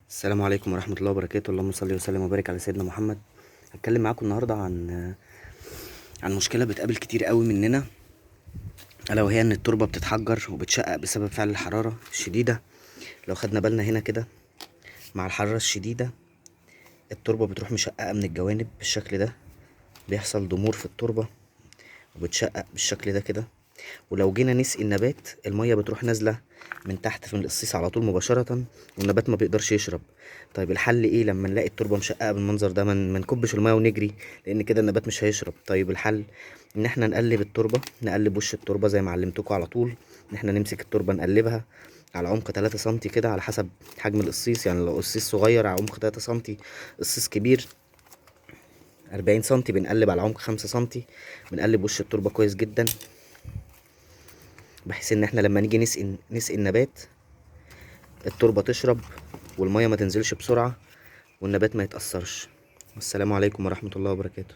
السلام عليكم ورحمة الله وبركاته. اللهم صل وسلم وبارك على سيدنا محمد. هتكلم معاكم النهاردة عن مشكلة بتقابل كتير قوي مننا، الا وهي ان التربة بتتحجر وبتشقق بسبب فعل الحرارة الشديدة. لو خدنا بالنا هنا كده، مع الحرارة الشديدة التربة بتروح مشققة من الجوانب بالشكل ده، بيحصل ضمور في التربة وبتشقق بالشكل ده كده. ولو جينا نسقي النبات المية بتروح نازلة من تحت في القصيص على طول مباشرة، والنبات ما بيقدرش يشرب. طيب الحل ايه لما نلاقي التربة مشققة بالمنظر ده؟ ما نكبش المية ونجري، لان كده النبات مش هيشرب. طيب الحل ان احنا نقلب التربة، نقلب وش التربة زي ما علمتكم على طول، ان احنا نمسك التربة نقلبها على عمق 3 سنتي كده على حسب حجم القصيص. يعني لو قصيص صغير على عمق 3 سنتي، قصيص كبير 40 سنتي بنقلب على عمق 5 سنتي. بنقلب وش التربة كويس جدا، بحيث ان احنا لما نيجي نسقي النبات التربة تشرب والمية ما تنزلش بسرعة والنبات ما يتأثرش. والسلام عليكم ورحمة الله وبركاته.